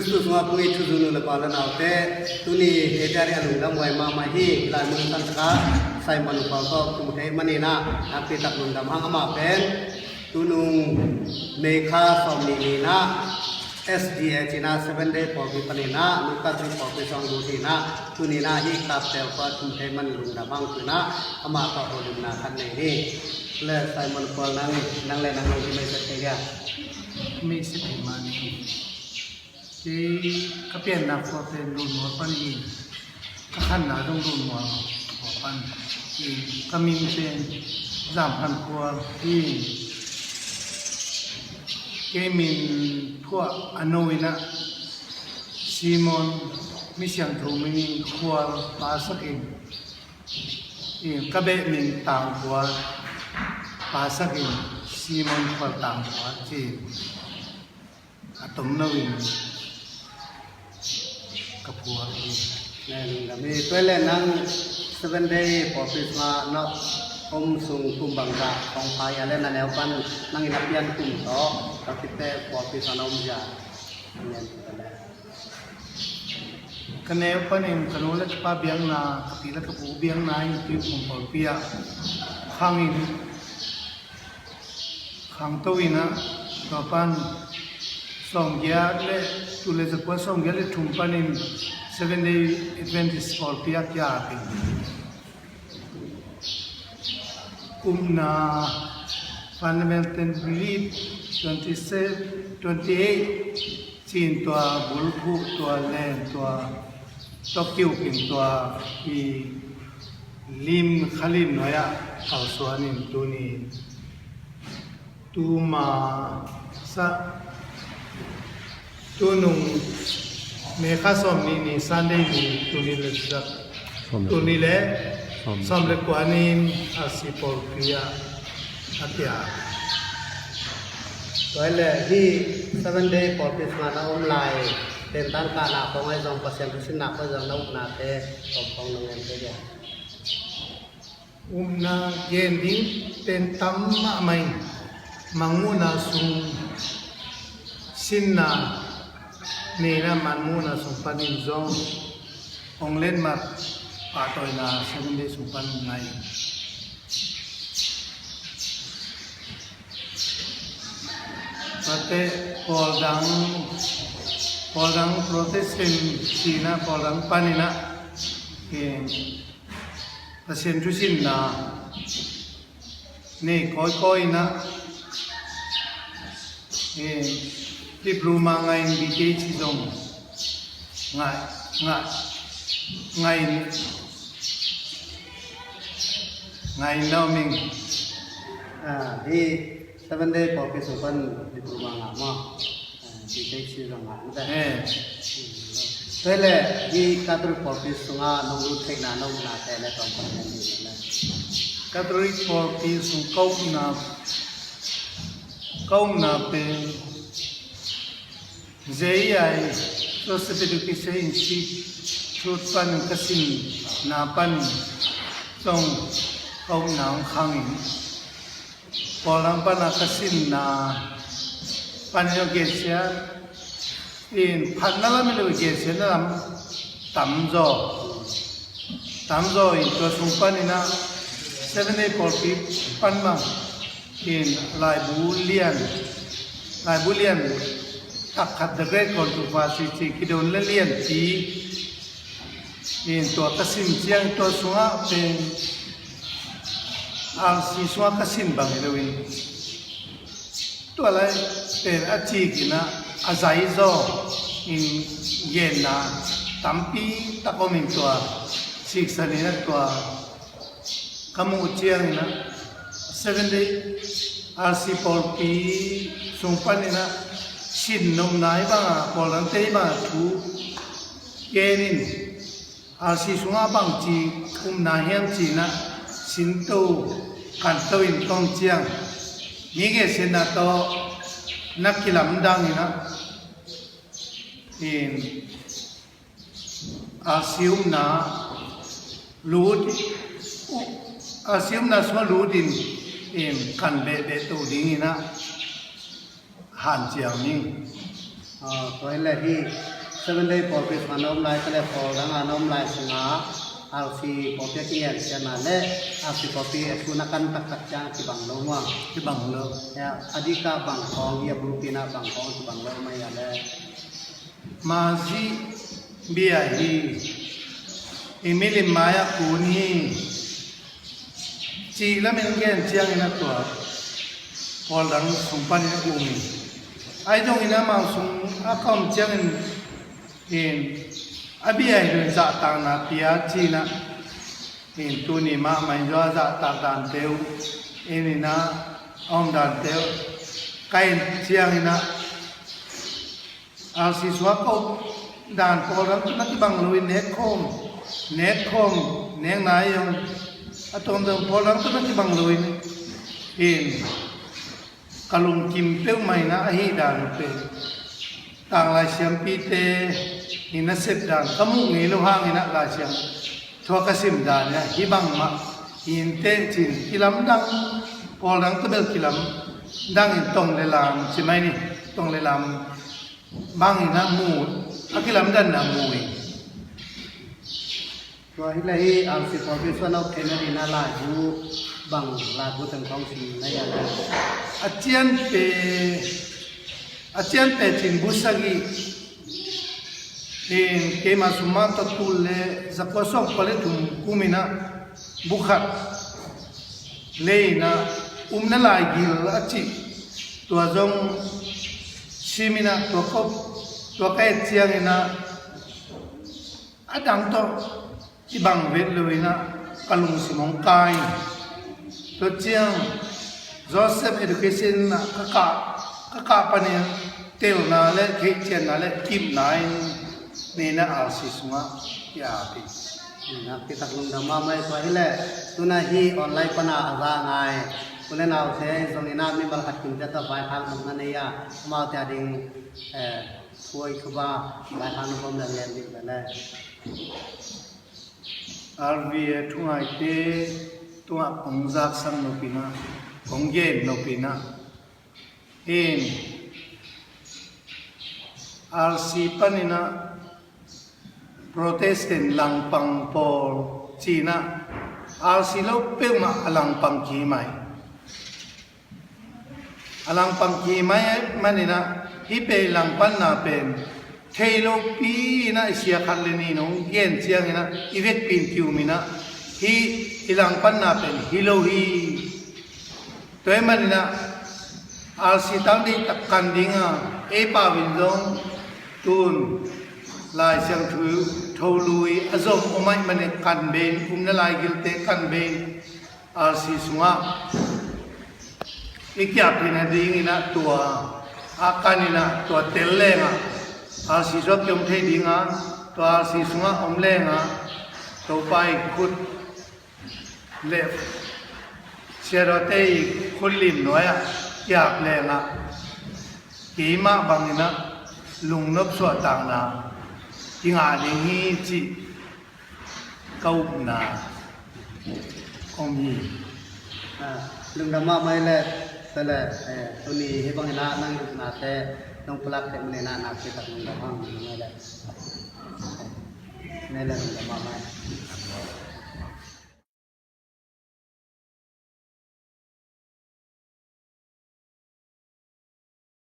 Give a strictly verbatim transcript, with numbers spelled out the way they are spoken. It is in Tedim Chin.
Tu sungah kong it thuzui nu le pa le naute, tuni hih a diakin a lungdam huai mahmah hi. Hih lai mun sangkah Simon Paul tawh kum thei manin ah nakpi tak lungdam hang. Amah pen tunung May kha sawmnih ni-in ah S D A ci-in ah Seven Day pawlpi panin ah New Catholic pawlpi sung lut hi-in ah, tuni-in ah hih Kaptel khua kum thei manin lungdam hang. Tu-in ah amah tawh holimna khat nei ni. Le Simon Paul, nang, nang le nang lungsim mei sep thei dia? Mei sep thei mah ni. Kei ka pianna khua pen Lunmual pan hi. Ka khanna zong Lunmual khua pan hi. Ka min pen Zam Khan Khual hi. Kei min phuah a no-in ah Simon, mi siangtho min in Khual pha sak in, ka beh min Tang Khual pha sak in Simon Khual Tang Khual ci-in a tomno in ka phuak hi. Tua hi leh nang Seven Day pawlpi sungah na om sung kum bangzah hong pha hiam, le na neu pan nang in a pian kum tawh ka khit teh pawlpi sungah na om hiam? Ka neu panin ka nu le ka pa biakna, ka pi le ka pu biakna in Tuiphum pawlpi ah khang in, khangto in ah, tua pan sawmgiat le, tul le zakua sawmgiat le thum panin Seven Day Adventist pawlpi ah kiap in, upna, fundamental belief, twenty-seven, twenty-eight ci-in tua bulphuh, tua len, tua tawh kiuk in tua i lim, khalim nuai-ah kalsuan in tuni, tuma sa, tunung May kha sawmnih ni Sunday ni, tuni le zak, tuni le sawm le kua ni-in a si pawlpi ah a kiap. Tua hi leh hih Seven Day pawlpi sungah na om lai, tentan kahna khawng ahi zong, Pasian thu sinna khawng ahi zong, na upnate khawng nong en thei diam? Upna gen ding pen tam mahmah in, Mangmuhna sung sinna, neihna Mangmuhna sung panin zong hong letmat pahtawina Seven Day sung pan ngai. Tua teh pawldang, pawldang Protestant ci-in ah, pawldang panin ah, eh, Pasian thu sinna nei kawikawi in ah, eh, diploma ngai in, B Th zong ngai, ngai, ngai, ngai na om ing. Ah, hih Seven Day pawlpi sung pan diploma ngah maw? Eh, B Th zong ngah maw? Eh. Tua hi leh hih Catholic pawlpi sungah nong lut theihna, nong upnate le tawm pan gen dih leh. Catholic pawlpi sung ka upna, ka upna pen J E I, Joseph Education Institute pan ka sinna pan zong ka upna hong khang in, pawldang pan a ka sinna pan zong gensiat in, phatna lam hi lo, gensiatna lam tamzaw, tamzaw in, tua sung panin ah Seven Day pawlpi pan bang in, laibu lian, laibu lian tak khat, The Great Controversy ci, Kidon le Lianpi in, tua ka sin ciang, tua sungah pen R C sungah ka sin bang hi lo in, tua lai pen a cik in ah, a zaizaw in genna tampi tak om in, tua siksan in ah, tua ka muh ciangin ah Seven Day R C pawlpi sung panin ah sin nopna hi bang a, pawldangte hi bang a thu gen in, R C sungah bangci upna hiam ci-in ah sinto kanto in ka om ciang, mi gensiatna tawh na kilamdang in ah, in, a siumna lut, a siumna sungah lut in, in kan behbeh to dingin ah hanciam ning. Ah, tua hi leh hih Seven Day pawlpi sungah na om lai, ka le pawl dangah na om lai sungah R C pawlpi a kingen siatna le R C pawlpi a sun a kan taktak ciang kibang lo mua. Kibang lo. Ya, a dikah bang khawng hi, a bulpi na bang khawng kibang lo mai a le. Mazi bia hi. I milim mai-ah kun hi. Cih lamin gen ciangin a tua pawl dang sung panin a um hi. Ahi zongin amau sung a ka om ciangin in a bia hi lo in zahtakna pia cinah in tuni mahmah in zua zahtak dante uh in inah a om dante uh ka en cianginah R C sungah ko dan pawl dang tawh na kibang lo in nek khawm, nek khawm, nek nai zong a tuamtuam pawl dang tawh na kibang lo in, in ka lungkim peuhmah inah ahi dan uh pen tanglai siampite in a sep dan ka muh ngei lo hanginah Lai Siangtho a ka sim dan inah hih bangmah hi inteh cin kilamdang, pawl dang tawh bel kilamdang in tong le lam ci mai ni, tong le lam bangin a mu, a kilamdanna mu hi. Tua hi le hi R C pawlpi sungah na om theihna dingin a laibu bang laibu teng khawng sim na hia le? A cianpe, a cianpe cin bu sagih in keima sumah tawh tul le zakua sawm kua le thum kuminah bu khat lei inah um na lai gil a cih tua zong siminah tua kop tua ka et cianginah a dang tawh i bang vet lo inah ka lungsim hong kai. Tua ciang Joseph Education ah ka kah, ka kah panin telna le theihcianna le kipna in nina R C sungah i ap hi. Nakpi tak lungdam mahmah hi. Tua hi le tuna hi online pana a za ngai u le naute zong inah mimal khat kim te tawh vaikhak nop na nei a, amaute a ding eh, khuai khuba vaikhak nop om le lian dih le le. R V A thungaite tungah kong zaksak nopinah, kong gen nopinah in R C paninah Protestant langpang pawl cinah R C lo peuhmah a langpang ki mai. A langpang ki mai maninah hih pen langpanna pen thei lopi inah i sia khat le nih in hong gen cianginah i vekpi in ki-um inah hih i langpanna pen hi lo hi. Tua hi maninah R C tang ding tak kan dinga ei pau in zong tun Lai Siangtho tho lui a zom om ahih manin kan bei in um na lai gilte kan bei in R C sungah i kiap hi nadinginah tua a kaninah tua tel lengah R C sungah kiom thei dinga tua R C sungah om lengah Topa i khut le siadawte i khut lim nuai-ah kiap lengah keimah banginah lungnop suahtakna kingah ding hi cih ka upna om hi. Ah, lungdam mahmah hi le, tua le, eh, tuni hih bangin ah nang i upnate nong pulak teh maninah nakpi tak lungdam hang hi le. Eh, ne le lungdam mahmah hi.